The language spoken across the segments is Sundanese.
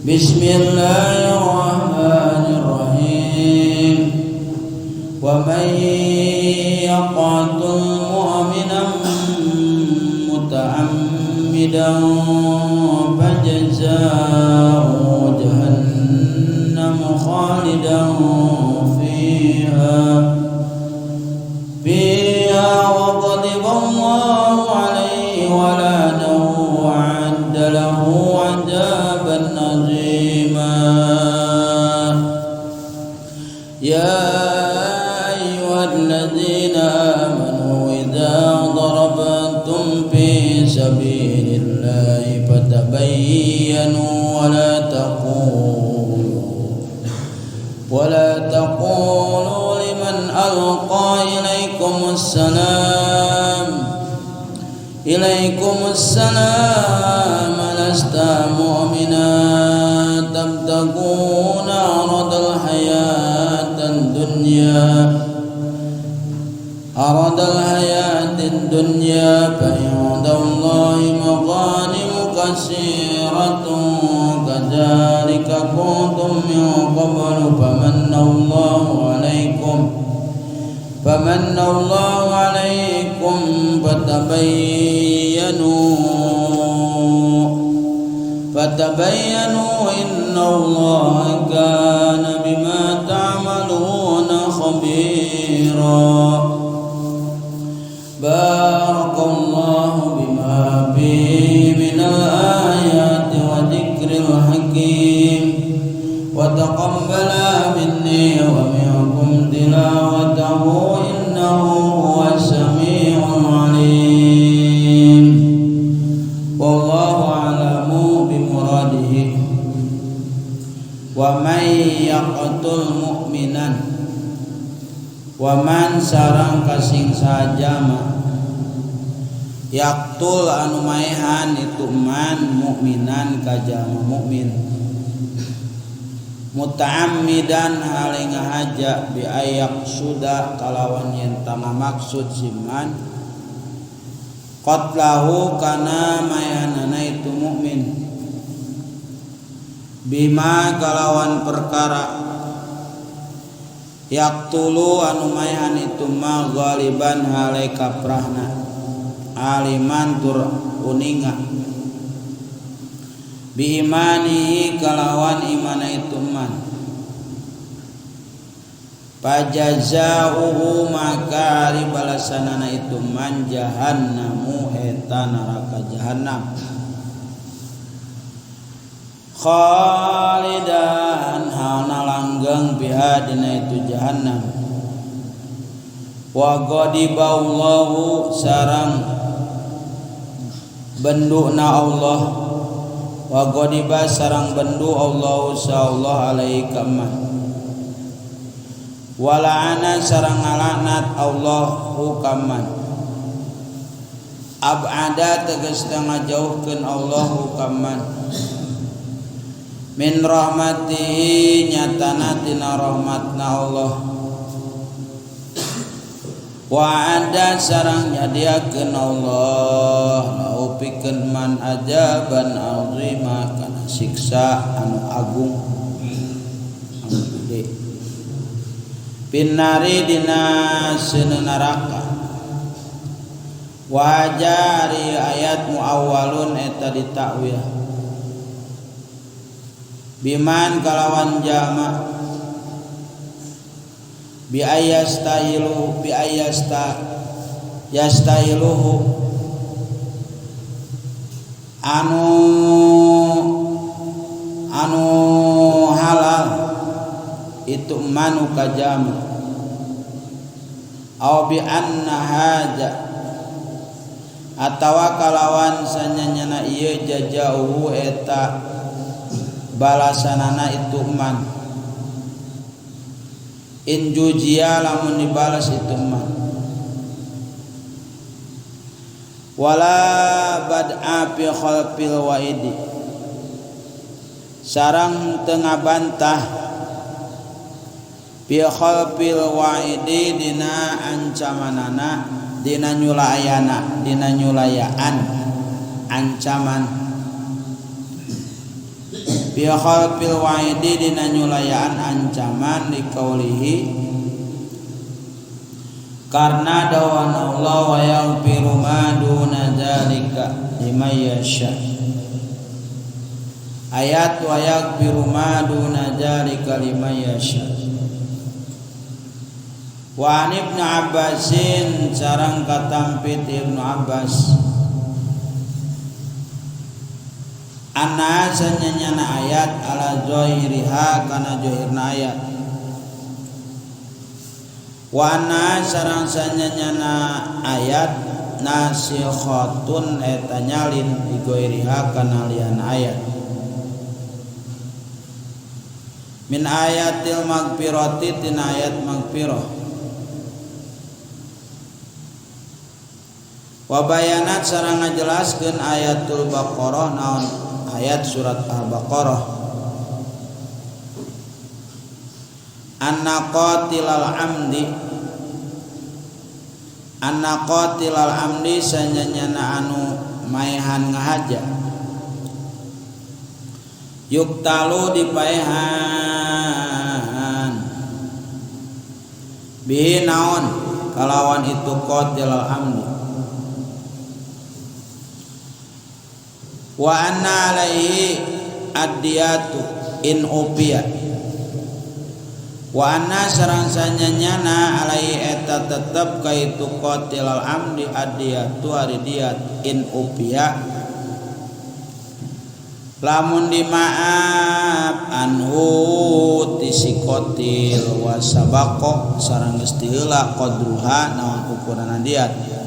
Bismillahirrahmanirrahim. Wa man yaqtul mu'minan muta'ammidan fajaza'uhu jahannam khalidan fiha wa ghadiba Allahu 'alaihi wa la'anahu wa 'adda lahu 'adzaban 'azima. Ya ayyuhalladzina amanu idza darabtum fi sabilillahi fatabayyanu wa la taqulu liman alqa ilaikumus salam lasta mu'mina tabtaguna aradal hayatad dunya fa indallahi maghanimu katsiratun kadzalika kuntum min qablu famanna Allahu 'alaikum fatabayyanu innallaha kana bima ta'maluna khabira. Barakallahu bima fihi minal ayati wa dzikril hakim wa taqabbala minni wa minkum tilawatahu innahu huwas samiul alim. Wallahu a'lamu bimuradihi. Wa man yaqtul mu'minan wa man sarang kasing sajama yaqtul anu maehan itu man mukminan kajama mukmin muta'ammidan hale ngahaja bi ayak suda kalawan yen tangah maksud siman qatlahu kana mayanana itu mukmin bima kalawan perkara yaqtulu anu mayan itu ma ghaliban hale kaprahna aliman tur uninga bi imanihi kalawan imana itu man pajazauhu maka ari balasanana itu man jahannamu eta neraka jahannam khalidan halna langgeng biha dina itu jahannam wa ghadiballahu sarang benduna Allah wa ghadiba sarang bendu Allahu sallallahu alaihi kaman wa la'ana sarang ngalaknat Allahu kaman abada tegas ngajauhkeun Allahu kaman min rahmatihi nyatana tina rahmatna Allah wa ada sarang nyadiakeun Allah lahu pikeun man ajaban azima kana siksa anu agung anu gede pinari dina seuneu neraka wa jari ayat muawwalun eta ditakwil biman kalawan jama bi ayastahilu bi ayasta yastahiluhu anu anu halal itu manu kajama au bi anna haja atawa kalawan sanyanyana ieu jajauhu eta balasanana itu man in jujia lamun dibalas itu man wala bad'a fi khalqil waidi sarang tengah bantah fi khalqil waidi dina ancamanana dina nyulayana dina nyulayaan ancaman. Bi khalfil wa'idi dina nyulayaan ancaman dikaulihi karena dawan Allah wa yaghfiru ma duna dzalika liman yasha. Ayat wa yaghfiru ma duna dzalika liman yasha. Wa an Ibnu Abbasin sareng katampit Ibnu Abbas anna sanyana ayat ala zahiriha kana zahirna ayat wa anna sareng sanyana ayat nasikhatun eta nyalin digoiriha kana lian ayat min ayatil magfirati tina ayat magfirah wa bayanat sareng ngajelaskeun ayatul Baqarah naon ayat surat Al-Baqarah anna qatilal amdi anna qatilal amdi sanyanyana anu maehan ngahaja yuktalu dipaehan bihi naon kalawan itu qatilal amdi wa anna alaihi addiyatu in upiya wa anna sareng sanyanyana alaihi eta tetep ka itu qatilal amdi addiyatu ari diat in upiya lamun dimaaf anhu ti si qatil wa sabaqa sareng geus diheula qadruha naon ukuranna diat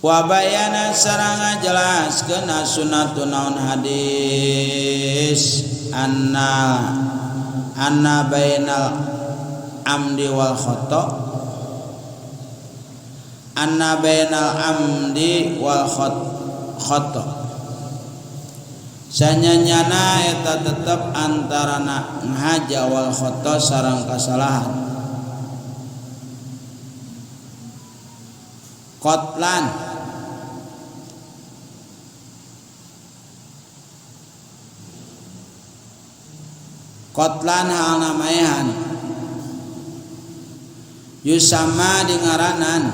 wa bayana sareng ngajelaskeun sunnatu naon hadis anna anna bainal amdi wal khata anna bainal amdi wal khata sanyanyana eta tetep antarana ngahaja wal khata sareng kasalahan qatlan qatlan halna maehan yusama dingaranan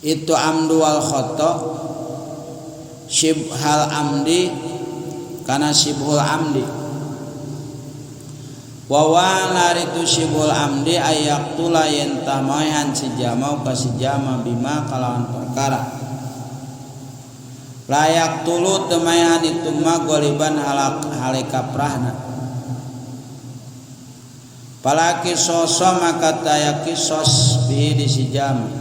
itu amdu wal khata syibhal amdi kana syibhul amdi wa wa laritu syibhul amdi ayaqtula yen tamaehan si jama ka si jama bima kalawan perkara layak tulu temayan itu ma goliban halak haleka prahna palaki soso maka taya kisos bihi di si jama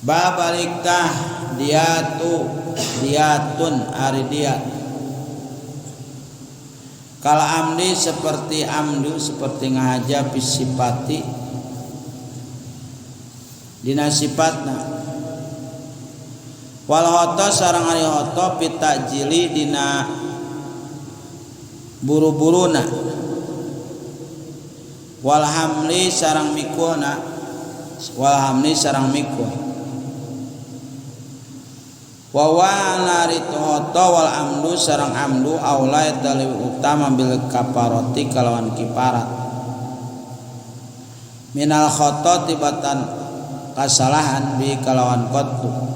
babaliktah diatu diatun ari diat kala amdi seperti amdu seperti ngahaja fisipati dina sifatna wal hoto sareng ari hoto pitakjili dina buru-buruna wal hamli sareng mikuna wal hamli sareng mikun wa walaritu hoto wal amdu sareng amdu aula eta leuwih utama bil kaparoti kalawan kiparat minal khoto tibatan kasalahan bi kalawan qatlu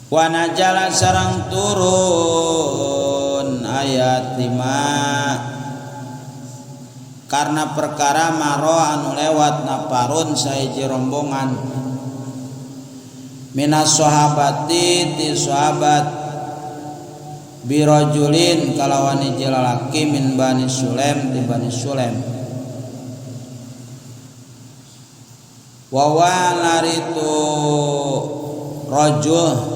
wa najala sareng turun ayat 5 karena perkara maro anu lewat naparun sahiji rombongan minas sahabati ti sahabat birajulin kalawan hiji lalaki min Bani Sulaim ti Bani Sulaim wa walaritu rajul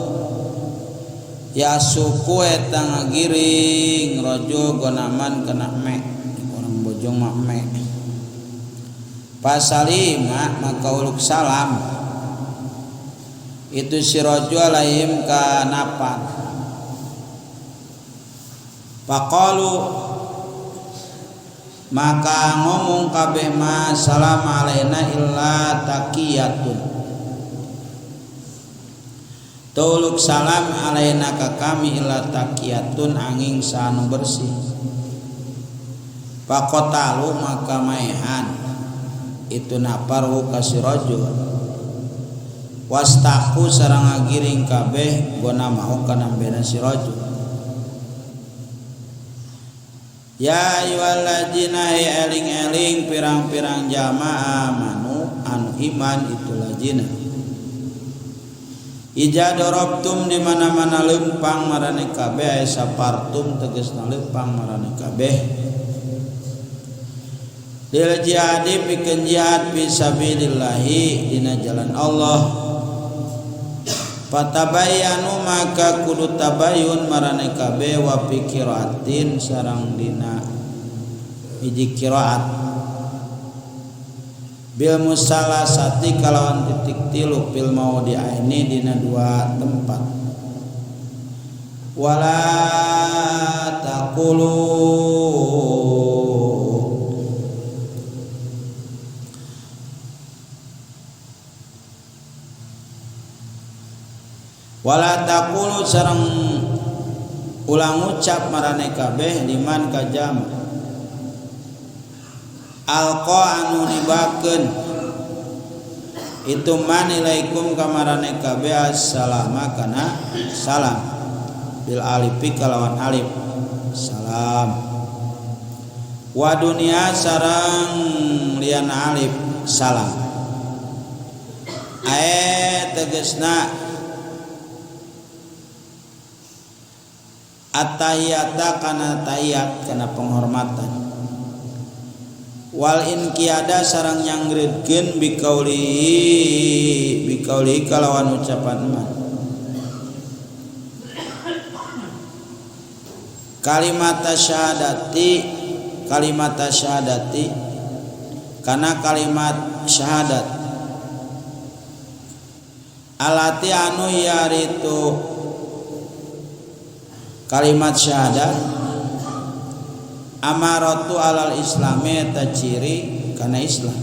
ya suku eta ngagiring rajul gonaman kena me orang bojong mah me pasalima maka uluk salam itu si rajul alaihim ka napan faqalu Maka ngomong kabeh ma salam alaina illa taqiyatun. Tuluk salam alaina ka kami illa taqiyatun angin sanu bersih. Faqatalu maka maehan itu naparu kasirajul. Wastaku sareng ngagiring kabeh gona mau kana bena sirajul. Ya ayyuhalladzina eling-eling pirang-pirang jamaah manu anu iman itu lajina. Ija dorobtum di mana-mana lempang marane kabeh sapartum tegasna lempang marane kabeh. Lil jihadi pikeun jihad fi sabilillahi dina jalan Allah. Fatabayyanu maka kudu tabayun marane kabeh wa fi qiraatin sareng dina hiji qiraat bil musalasati kalawan titik tilu fil maudhi'aini dina dua tempat. Wala taqulu wala taqulu sareng ulang ucap marane kabeh liman kajam alqa anu nibakeun itu man ilaikum kamarane kabeh assalama kana salam bil alifi kalawan alif salam wa dunya sareng lian alif salam ae tegasna at-tahiyata kana tahiyat kana penghormatan wal inqiyada sareng nyanggreudkeun bikauli bikauli kalawan ucapan man kalimat syahadati kana kalimat syahadat alati anu yaritu kalimat syahadat amaratu alal islami eta ciri kana Islam.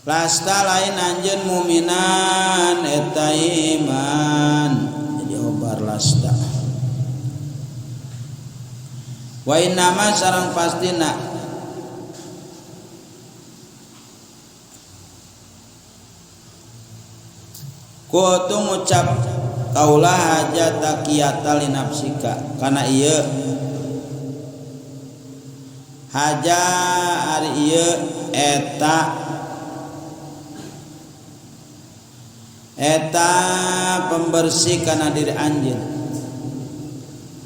Lasta lain anjeun muminan eta iman jadi obar lasta. Wa innama sareng pastina kutu ngucap kaulah haja taqiyata li nafsika kana ieu haja ari ieu eta eta pembersih kana diri anjeun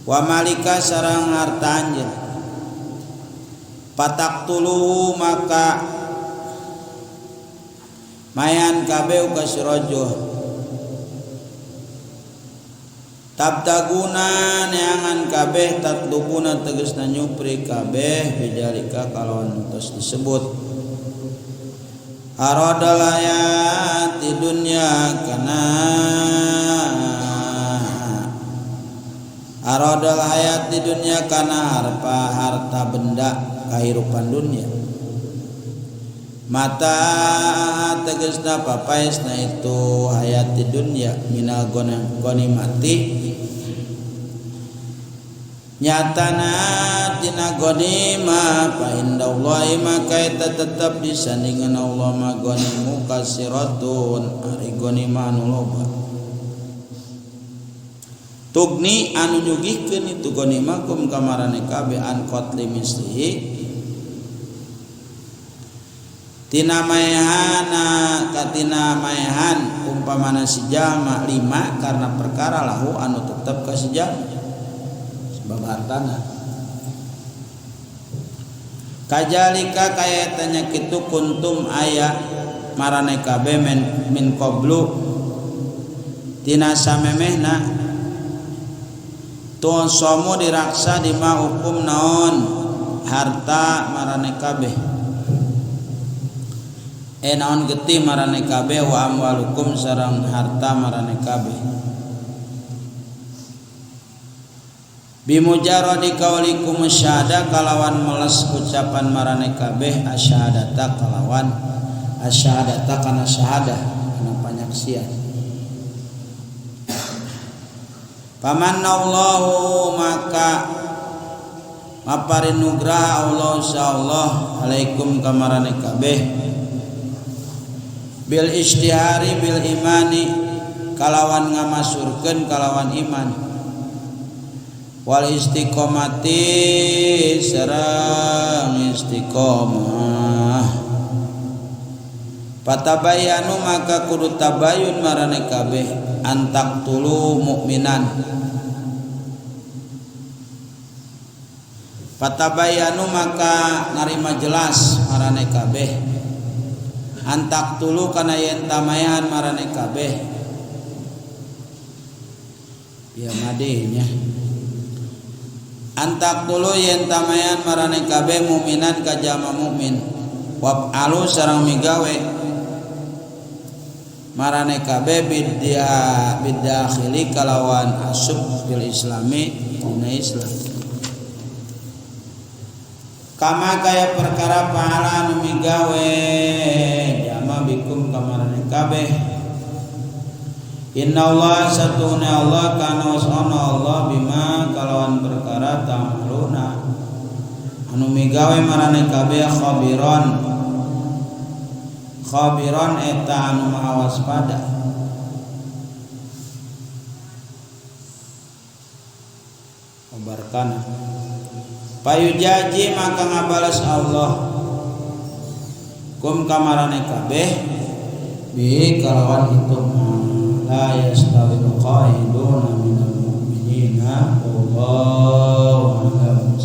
wa malika sareng harta anjeun pataktulu maka mayan kabeh ka sirajuh tabtaguna neangan kabeh tatlubuna tegasna nyupri kabeh bijalika kalawan tos disebut aradal hayati dunya kana aradal hayati dunya kana harpa harta benda kahirupan dunia mata tegasna papaesna itu hayati dunya minal ghanimati nyatana tina ghanimah fa indallahi maka eta tetep disandingan Allah ma ghanimu kasiratun ari ghanimah anu loba tugni anu nyugihkeun itu ghanimah kum kamarane kabeh an qatli mislihi tina maehana katina maehan umpamana si jalma lima karena perkara lahu anu tetep ka si jalma sebab hartana kajalika kaya tanya kitu kuntum aya marane kabeh min qablu tina samemehna tuan somo diraksa dima hukum naon harta marane kabeh naon getih marane kabeh wa amwalukum sareng harta marane kabeh. Bimujarradi kaulikum syahada kalawan meles ucapan marane kabeh asyhadata kalawan asyhadata kana syahadah kana panyaksian. Famanallahu maka maparin nugraha Allah insyaallah alaikum kamarane kabeh bil ishtihari bil imani kalawan ngamasurkeun kalawan iman wal istiqomati sareng istiqomah. Patabayanu maka kudu tabayun marane kabeh antak tulu mukminan. Patabayanu maka narima jelas marane kabeh antak tulu kana yen tamayan marane kabeh ya madenya antak tulu yen tamayan marane kabeh mukminan ka jama mukmin wab alu sareng migawe marane kabeh bidakhili kalawan asub bil islami dina Islam kama kaya perkara pahala anu migawe jama bikum kamarane kabeh. Inna Allah satuna Allah kana wasana Allah bima kalawan perkara ta'maluna anu migawe marane kabeh khabiron khabiron eta anu maha waspada. Obarkana payujaji maka ngabalas Allah kum kamarane kabeh bi kalawan itu la yastawil qa'iduna minal mu'minina wallahu a'lam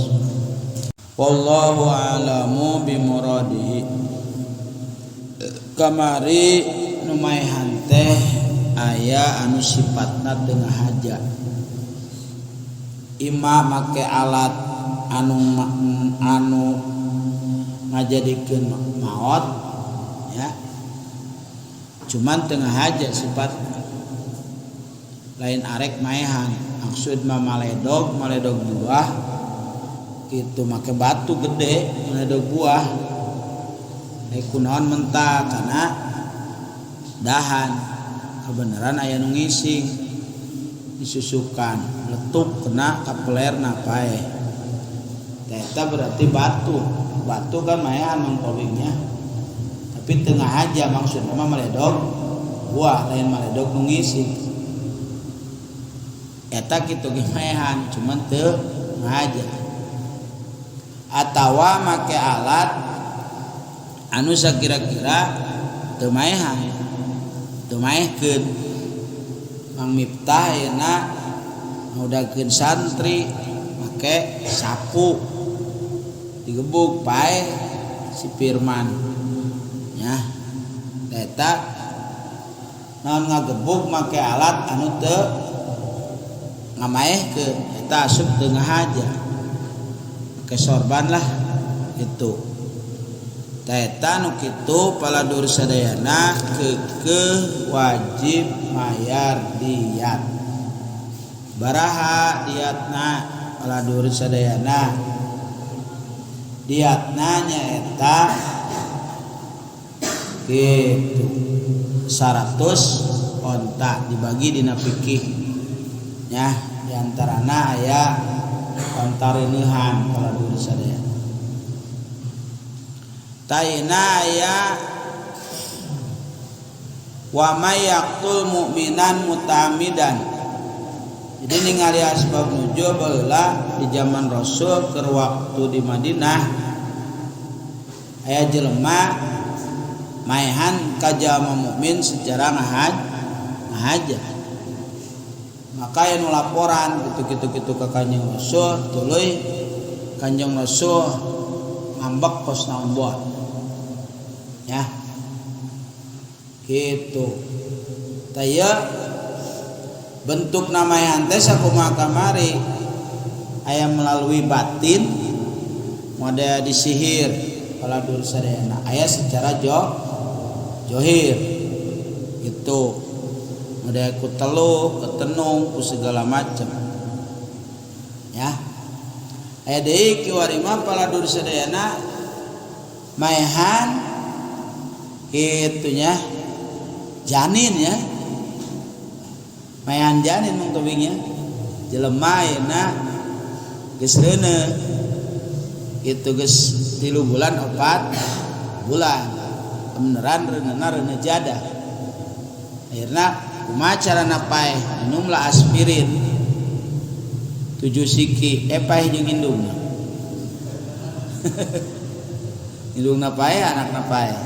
wallahu a'lamu bimuradihi. Kamari nu maehan teh aya anu sifatna teu ngahaja ima make alat anu ngajadikeun maot ya cuman teu ngahaja sifat lain arek maehan maksud mah maledog buah kitu make batu gede maledog buah rek kunaon mentah kana dahan kebenaran aya nu ngising disusukan letuk kena kapelerna paeh eta berarti batu kan maehan mangkowingnya tapi tengah aja maksudna mah maledog buah lain maledog nu ngising eta kitu ge maehan cuman teu ngaja atawa make alat anu sakira-kira teu maehan teu maehkeun. Mang Miftah ayeuna ngudakeun santri make sapu digebuk paeh si Firman ya eta naon ngagebuk make alat anu teu ngamaehkeun eta asup teu ngahaja make sorban lah itu. Eta nu kitu paladur sadayana keukeuh wajib mayar diat. Baraha diatna paladur sadayana. Diatna nyaeta kitu 100 onta dibagi dina fikih nya diantarana aya onta reuneuhan paladur sadayana. Taina aya wa may yaqtul mu'minan muta'ammidan. Jadi ningali asbab nuzul baheula di zaman Rasul keur waktu di Madinah aya jelema maehan ka jalma mukmin secara ngahaja. Maka anu laporan kitu-kitu ka Kanjeng Rasul tuluy Kanjeng Rasul ngambek kos naon buah. Ya. Gitu. Taya bentuk namayan teh sakumaha kamari aya melalui batin mode disihir paladur sadayana aya secara johir gitu mode ku teluh ketenung ku segala macam. Ya. Aya deui kiwari mah paladur sadayana maehan kitu nya janin ya. Maehan janin mung tobingnya. Jelema ayeuna geus reuneuh. Kitu geus 3 bulan 4 bulan. Beneran reuneuhna reuneuh jadah. Akhirna kumaha carana paeh minumlah aspirin 7 siki paeh jeung indungna. Indungna paeh anakna paeh.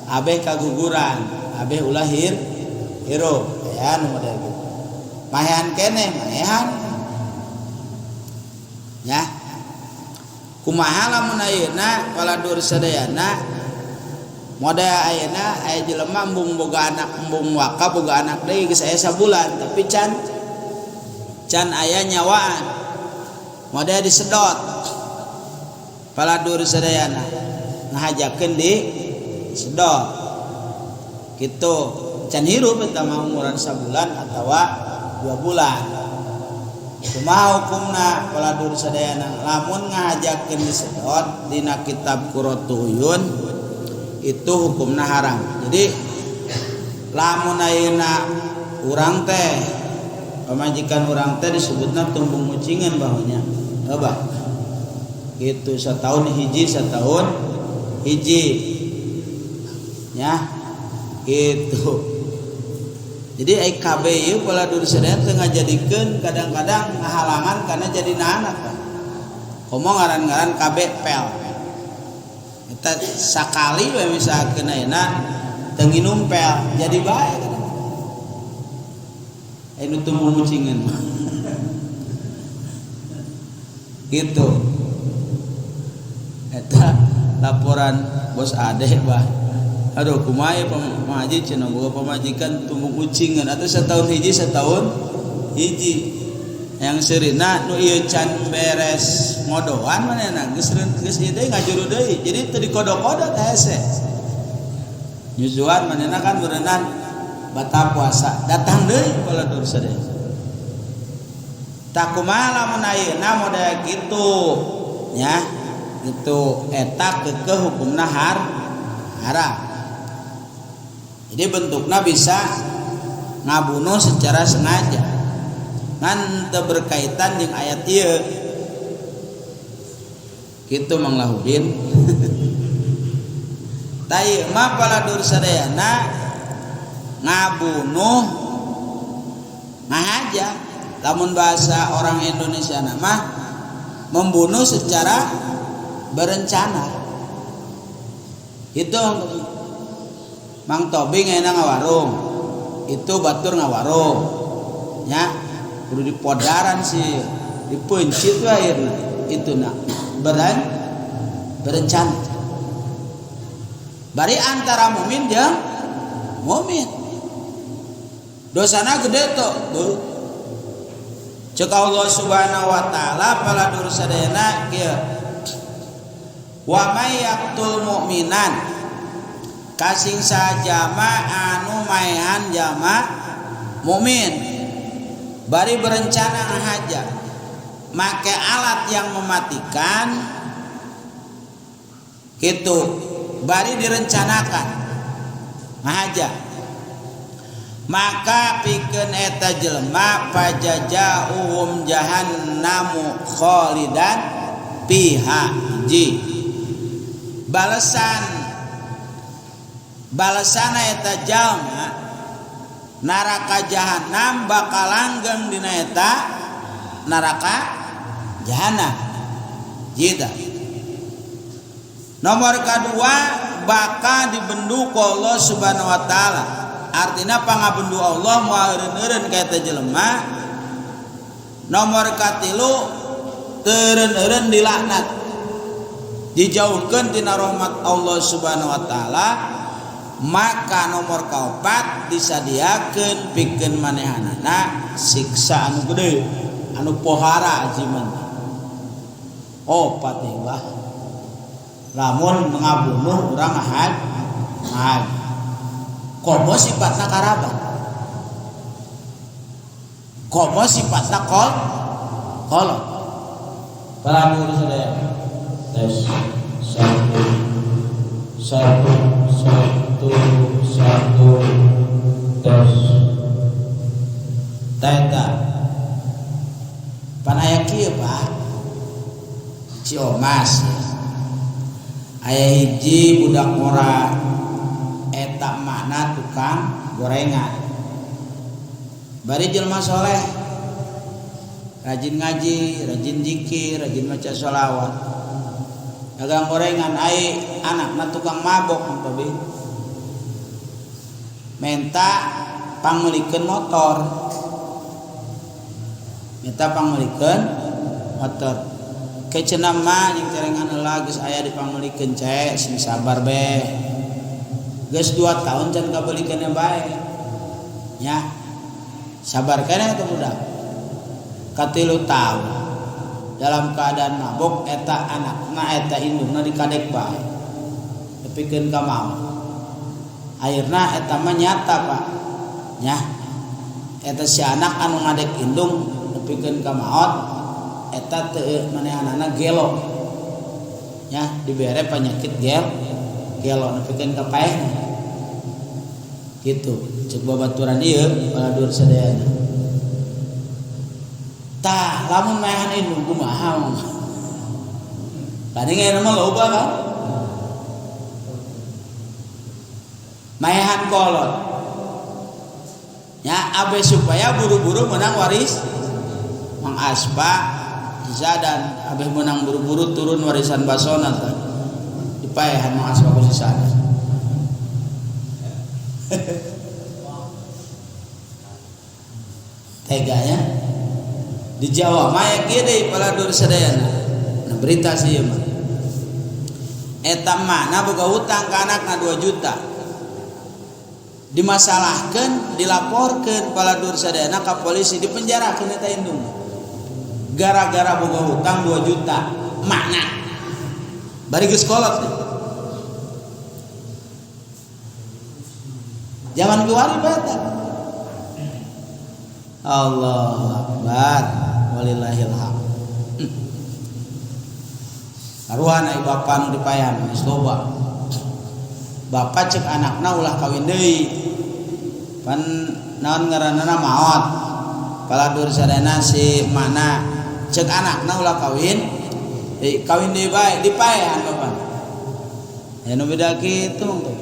Abeh kaguguran, abeh ulah hirup aya nu model kitu. Maehan keneh maehan. Ya. Kumaha lamun ayeuna paladur sadayana model ayeuna aya jelema embung boga anak embung waka boga anak deui geus aya sabulan tapi can aya nyawaan. Model disedot paladur sadayana ngahajakeun di sedot kitu can hirup eta mah umuran sabulan atawa 2 bulan. Kumaha hukumna paladur sadayana lamun ngahajakeun disedot dina kitab Qurratul Uyun itu hukumna haram. Jadi lamun ayeuna urang teh pamajikan urang teh disebutna tumbung ucingan bahwanya. Heuh gitu setahun hiji setahun hiji. Ya gitu. Jadi ai KB ieu paladur sadaya teu ngajadikeun kadang-kadang ngahalangan karena jadi anak kan. Komo ngaran-ngaran KB pel. Eta sakali we misalkeun ayeuna teu nginum pel jadi bae kadang. Anu tumbuh ucingan mah. Gitu. Eta laporan bos Ade bah. Aduh kumaha ya pamaji cenah boga pamajikan tumbuh ucingan atau setahun hiji setahun hiji. Yang seurina nu ieu can beres ngodoan manehna geus geus ieu deui ngajuru deui. Jadi teu dikodo-kodo teh hese. Nyusuan manehna kan berenang batal puasa datang deui paladur sadaya. Tak kumaha lamun ayeuna model kitu nya gitu eta kekeh hukumna haram. Jadi bentukna bisa ngabunuh secara sengaja ngan teu berkaitan jeung ayat ieu. Kitu Mang Lahudin. Tah ieu mah paladur sadayana ngabunuh ngahaja. Lamun bahasa orang Indonesia nama membunuh secara berencana. Itu Mang Tobing ayeuna ngawarung. Itu batur ngawarung. Nya kudu dipodaran sih, dipencit we akhirna. Itu na berencana. Bari antara mukmin jeung mukmin. Dosana gede tuh. Beuh. Cek Allah Subhanahu wa taala paladur sadayana kieu. Wa may yaqtul mu'minan kasing sajama anu maehan jama mukmin bari berencana ngahaja make alat yang mematikan gitu bari direncanakan ngahaja maka pikeun eta jelema pajajauhum jahannamu khalidan fiha ji balasan eta jalma neraka jahanam bakal langgeng dina eta neraka jahanam. Jita. Nomor kedua bakal dibendu ku Allah Subhanahu wa taala. Artina pangabendu Allah moal eureun-eureun ka eta jelema. Nomor katilu teureun-eureun dilaknat. Dijauhkeun tina rahmat Allah Subhanahu wa taala. Maka nomor kaopat disadiakeun pikeun manehanana siksa anu gede anu pohara ajiman. Opat ieu bah. Lamun ngabunuh urang ahad ahad. Komo sifatna karabat. Komo sifatna kolot. Palanur sadaya. Tes 1 1 1 1 tes. Teta. Pan aya kieu Pak. Ciomas. Aya hiji budak ngora eta makna tukang gorengan. Bari jelema soleh, rajin ngaji, rajin zikir, rajin maca sholawat. Dagang gorengan ai anakna tukang mabok babe. Menta pangmeulikeun motor. Minta pangmeulikeun motor. Kecenah mah jeung cerengan heula geus aya dipangmeulikeun cek sing sabar be. Geus 2 tahun can kabeulikeun bae. Nya. Sabar keneh teh budak. Katilu tahun dalam keadaan mabok eta anakna eta indungna dikadek bae. Nepikeun ka maot. Akhirna eta mah nyata Pak. Nya. Eta si anak anu ngadek indung nepikeun ka maot eta teu manehanana gelo. Nya dibere penyakit gelo nepikeun ka paehna. Gitu cek babaturan ieu baladur sadayana. Tah lamun maehan indung kumaha mah. Tadi ngeuna mah loba kan. Maehan kolot. Ya abe supaya buru-buru menang waris Mang Aspa Zadan abe menang buru-buru turun warisan basona tah. Dipaehan Mang Aspa ku sisana. Teganya di Jawa mah aya kieu deui paladur sadayana. Nah berita sih ieu mah. Eta mana boga hutang ka anakna 2 juta. Dimasalahkeun, dilaporkeun paladur sadayana ka polisi, dipenjarakeun eta indung. Gara-gara boga hutang 2 juta. Makna. Bari geus kolot nih. Zaman kiwari bae eta. Allahu Akbar walillahil hamd. Karuhan ai bapa nu dipayan geus loba. Bapa cek anakna ulah kawin deui. Pan naon ngaranna maot. Paladur sadayana si mana cek anakna ulah kawin, kawin deui bae dipaehan bapa. Aya nu beda kitu mah tuh.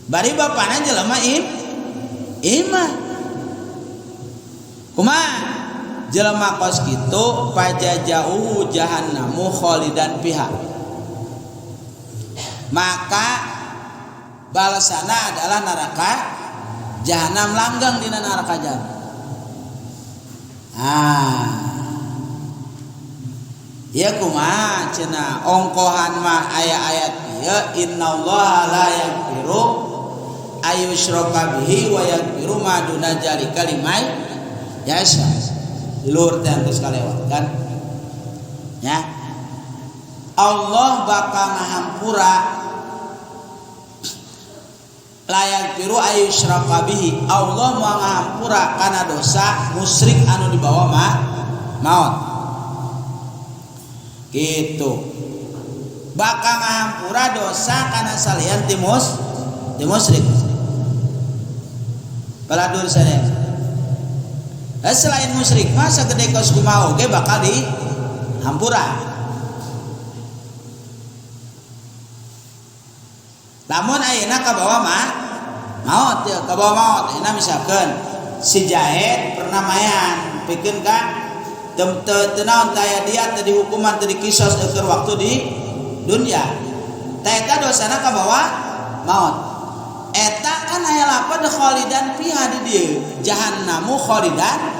Bari bapana jelema imah. Kumaha jelema kos kitu pajajauhu jahannamu khalidan fiha. Maka balasana adalah neraka jahanam, langgang dina neraka jahanam. Ah. Ya kumaha cenah ongkohan mah aya ayat ieu innallaha la yaghfiru ayyushraka bihi wa yaghfiru ma duna dzalika liman yasha. Di luhur teh geus kalewat kan. Ya. Allah bakal ngahampura la yaghfiru ayyushraka bihi. Allah moal ngahampura kana dosa musyrik anu dibawa mah maot. Gitu. Bakal ngahampura dosa kana salian ti musyrik. Baladur sadaya. Selain musyrik mah sagede kos kumaha oge bakal dihampura. Lamun ayeuna kabawa mah maot ya, kabawa maot ayeuna misalkeun si Jahed pernah mayan pikeun ka teu naon teh aya dia teu dihukuman teu dikisos keur waktu di dunia. Tah eta dosana kabawa maot. Eta kan aya lapad khalidan fiha di dieu. Jahannamu khalidan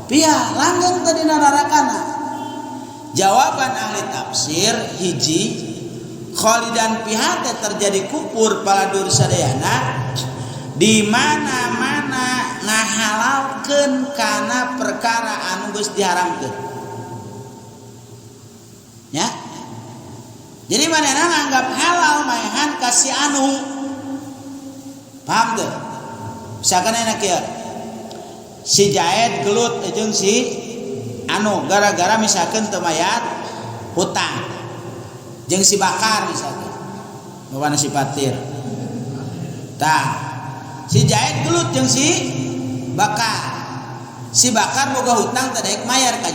fiha langgeng teh dina narakana. Jawaban ahli tafsir hiji khalidan fiha teh terjadi kufur paladur sadayana di mana-mana ngahalalkeun kana perkara anu geus diharamkeun. Ya. Jadi manehna nganggap halal maehan ka si anu. Paham tuh? Misalkan enak ya. Si Jaed gelut jeung si anu gara-gara misalkan teu mayar hutang jeung si Bakar misalkan bawana si Patir tah si Jaid gelut jeung si Bakar, si Bakar boga hutang teu daek mayar ka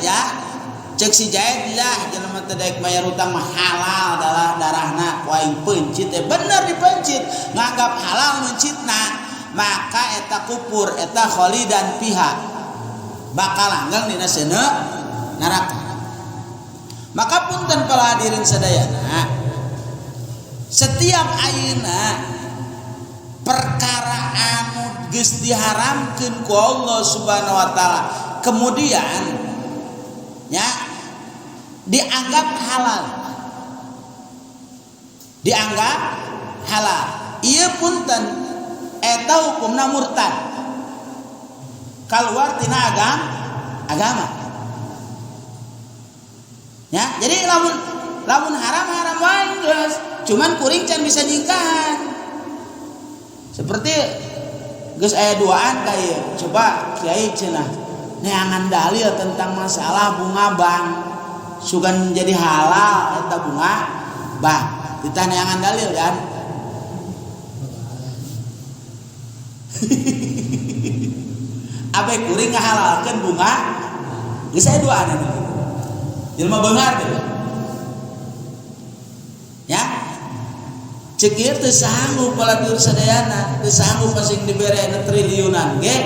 cek si Jaid lah jelema teu daek mayar hutang mah halal darahna ku aing pencit teh bener dipencit nganggap halal mencitna maka eta kupur eta khalidan fiha bakal langgeng dina seuneu neraka. Maka punten para hadirin sadayana, setiap ayeuna perkara anu geus diharamkeun ku Allah Subhanahu wa taala kemudian ya dianggap halal, dianggap halal ieu punten eta hukumna murtad keluar tina agama ya. Jadi lamun haram haram wae geus, cuman kuring can bisa nyingkahan. Seperti geus aya duaan ka ieu, coba kiai cenah neangan dalil tentang masalah bunga bank sugan jadi halal eta bunga bank, ditah neangan dalil kan. Abe kuring ngahalalkeun bunga geus aya duaan anu jelema beunghar teh ya. Cek ieu teu sanggup palatur sadayana, teu sanggup asing dibere triliunan ge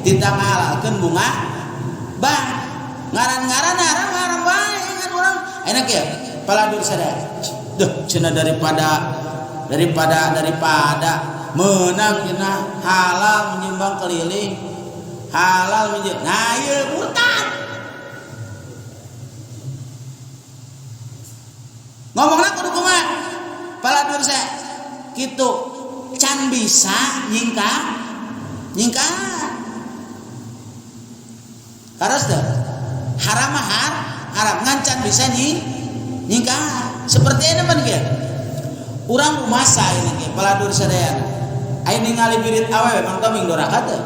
titah ngahalalkeun bunga bank. Ngaran-ngaran haram-haram wae ngan urang enak ya paladur sadayana. Duh cenah daripada menang cenah halal menyumbang keliling halal menje. Nah ieu murtad. Ngomongna kudu kumaha? Paladur saya kitu can bisa nyingkah nyingkah. Karos teu? Haram mah haram ngan can bisa nyingkah. Seperti ini pan kieu. Urang rumasa ayeuna ge paladur sadayana. Aya ningali birit awewe mang toming doraka teu?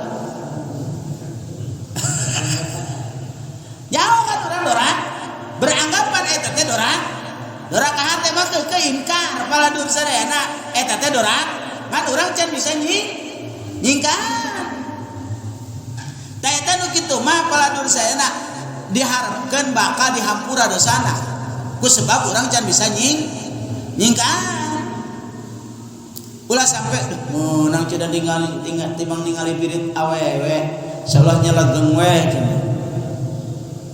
Jauh kan urang dorak. Beranggapan eta teh dorak. Dorak ka hate mah teu ingkar paladur sadayana eta teh dorak. Ngan urang can bisa nyingkah. Tah eta nu kitu mah paladur sadayana diharapkeun bakal dihampura dosana. Ku sebab urang can bisa nyingkah. Ulah sampai meunang cenah ningali timbang ningali birit awewe salah nyelegeng we cenah.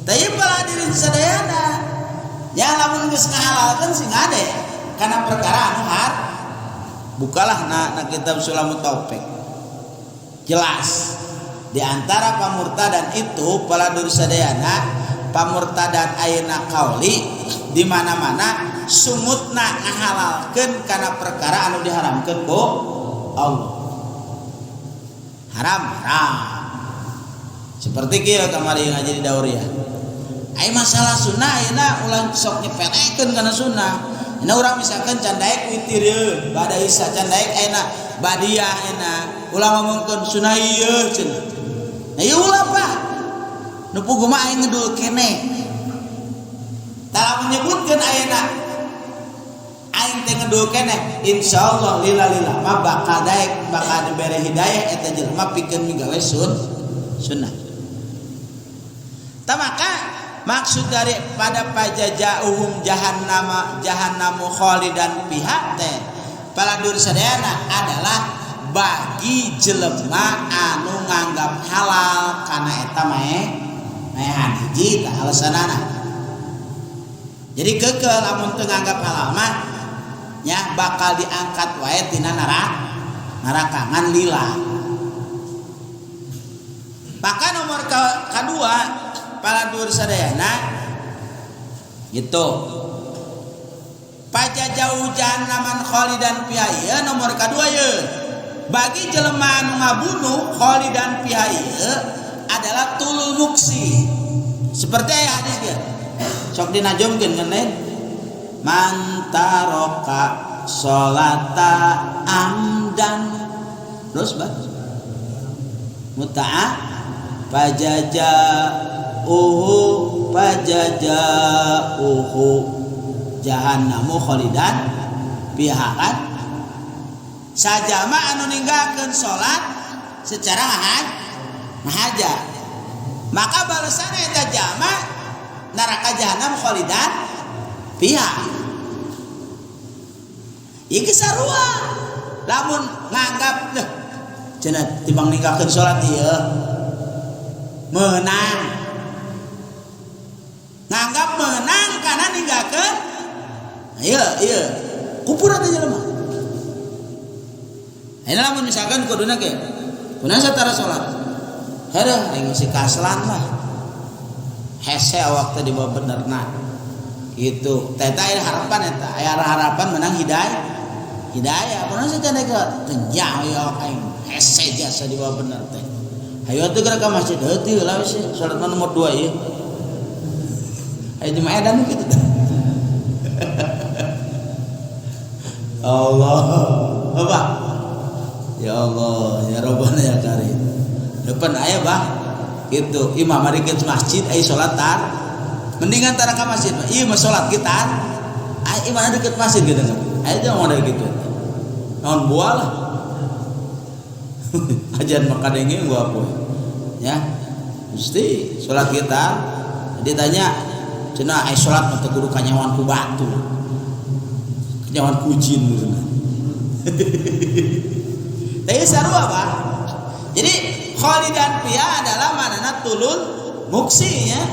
Tah ieu para hadirin sadayana ya lamun geus ngahalalkeun sing ade kana perkara anu har bukalah na kitab Sulamut Taufik. Jelas di antara pamurtadan itu paladur sadayana pamurtadan ayeuna kauli di mana-mana sungutna ngahalalkeun kana perkara anu diharamkeun ku Allah. Haram haram. Seperti kieu kamari ngaji di dauriah. Ai masalah sunnah ayeuna ulah sok nyepelekeun kana sunnah. Ayeuna urang misalkan can daek witir ye, bada isya can daek ayeuna badiah ayeuna ulah ngomongkeun sunnah ieu cenah. Nah ieu ulah Pak. Nu puguh mah aing ngedul keneh. Tah lamun nyebutkeun ayeuna aing teh ngedul keneh, insyaallah lila-lila mah bakal daek, bakal dibere hidayah eta jelema pikeun migawe sunnah. Tah maka maksud daripada pajajauhum jahannama jahannamu khalidan fiha teh paladur sadayana adalah bagi jelema anu nganggap halal kana eta maehan hiji tah alasanana. Jadi keukeuh lamun teu nganggap halal mah nya bakal diangkat wae tina neraka ngan lila. Maka nomor kedua paladur sadayana gitu. Pajajauh jahannaman khalidan fiha ieu nomor kadua ieu. Bagi jelema anu ngabunuh khalidan fiha ieu adalah tulul muksi. Seperti aya hadis ge. Sok dinajomkeun ngeun man taraka sholata amdan terus bah muta'a pajaja Fajazaohu fajazaohu jahannamu khalidan fiha kan. Sajama anu ninggalkeun salat secara ngahaja maka balasanna eta jama neraka jahanam khalidan fiha. Ieu sarua lamun nganggap deh cenah timbang ninggalkeun salat ieu meunang, nganggap meunang kana ninggalkeun ieu ieu kupur teh jelema. Ini lamun misalkan kuduna ge kunaon satara salat heuh aing si kaslan lah hese awak teh dibawa benerna gitu. Teh eta aya harapan eta aya harapan menang hidayah hidayah kunaon saja ke teu nyaho ieu awak aing hese jasa dibawa bener teh. Hayo atuh geura ka masjid heuti heula we salat mah nomor 2 ieu. Hayo jemaah edan kitu teh. Allah apa? Ya Allah, ya Rabbana ya Karim. Depan aya bah gitu. Imam mari ke masjid ai salat tar. Mendingan tara ka masjid mah. Ieu mah salat kita. Ai imah deket masjid gitu kan. Aya teh model gitu. Naon buah lah. Ajan maka denge gua apa. Ya. Mesti salat kita. Ditanya cenah ai salat mah teu kudu kanyawan ku batu. Kanyawan ku jin gitu. Tapi sarua bah. Jadi khalidan fiha adalah manana tulul muksi ya.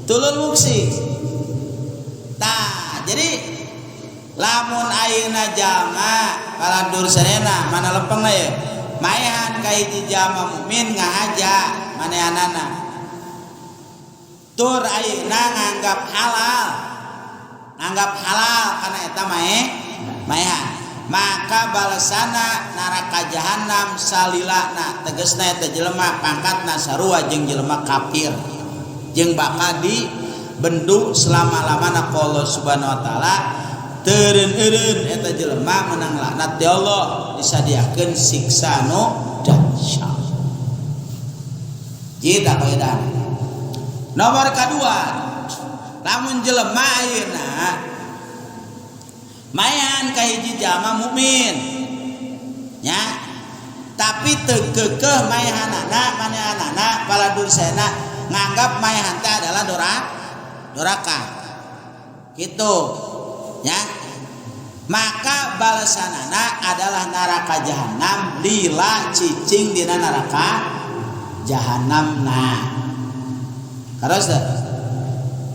Tulul muksi. Tah, jadi lamun ayeuna jalma kaladur sarena mana lempeng ye. Maehan ka hiji jalma mukmin ngahaja manehanana. Tur ayeuna nganggap halal. Nganggap halal kana eta maehan. Maka balesana neraka jahanam salilana tegesna eta jelema pangkatna sarua jeung jelema kafir jeung bakal dibendu selama-lamana ku Allah Subhanahu wa taala. Teureun-eureun eta jelema menang laknat di Allah disadiakeun siksa nu dahsyat. Jita kaedah. Nomor kadua, lamun jelema ayeuna mayan ka hiji jalma mukmin nya tapi teu keukeuh maehanana manehanana paladursena nganggap maehan teh adalah doraka gitu nya maka balasanana adalah neraka jahanam lila cicing dina neraka jahanamna terus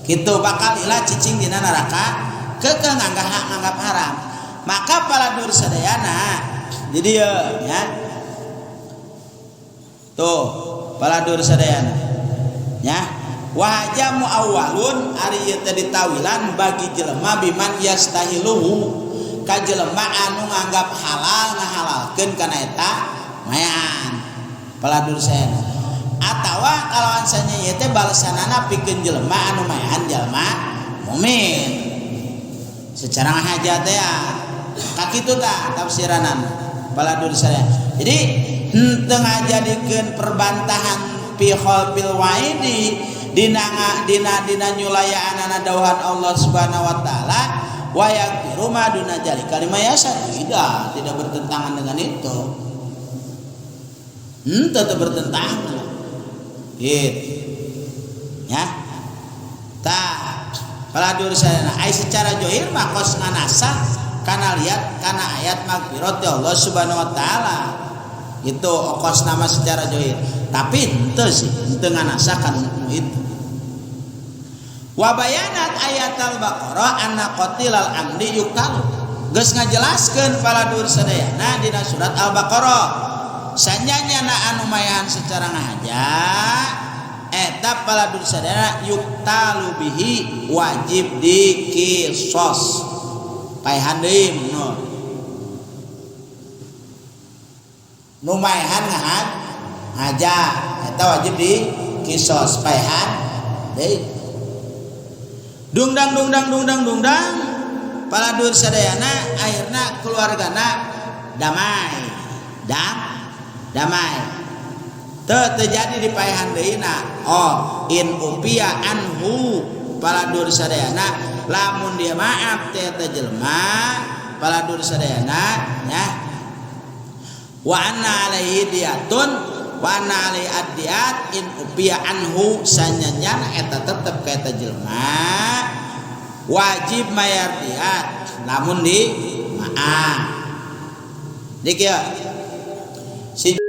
kitu bakal lila cicing dina neraka kekeh nganggap haram maka paladur sadayana jadi ya, ya tuh paladur sadayana ya wahaja muawwalun ari ieu teh ditawilan bagi jelema biman yastahiluhu ka jelema anu nganggap halal ngahalalkeun kana eta mayan paladur sadayana atawa kalawan sanya ieu teh balesanana pikeun jelema anu mayan jelema mukmin secara ngahaja teh ya kakitu tah tafsiranan paladur sadaya. Jadi henteu ngajadikeun perbantahan fi khalfil waidi dina dina dina nyulayaanana dawuhan Allah Subhanahu wa taala wa yaghfiru ma duna dzalika liman yasha. Tidak bertentangan dengan itu. Tetap bertentangan. Gitu. Ya. Tah paladur sadaya ai secara johir mah kos nganasah kana lihat kana ayat magfirat ya Allah Subhanahu wa taala. Itu okos nama secara johir. Tapi henteu sih, henteu nganasah kan itu. Wa bayanat ayat al-Baqarah anna qatilal amdi yuqtal. Geus ngajelaskeun paladur sadayana dina surat Al-Baqarah. Sanyanyana anu mayahan secara ngahaja eta paladur sadayana yuktalu bihi wajib dikisos. Paehan deui nu. Nu maehan ngahaja eta wajib dikisos paehan deui. Dungdang dungdang dungdang dungdang paladur sadayana akhirna keluargana damai. Damai. Teu terjadi di paehan deui na. Oh, in ufiya anhu paladur sadayana, lamun dia maaf teh eta jelema paladur sadayana nya, wa anna alaihi diyatun wa anna alaihi ad-diyat in ufiya anhu, sanyanyana eta tetep ka eta jelema wajib mayar diat lamun di maaf. Jadi kieu si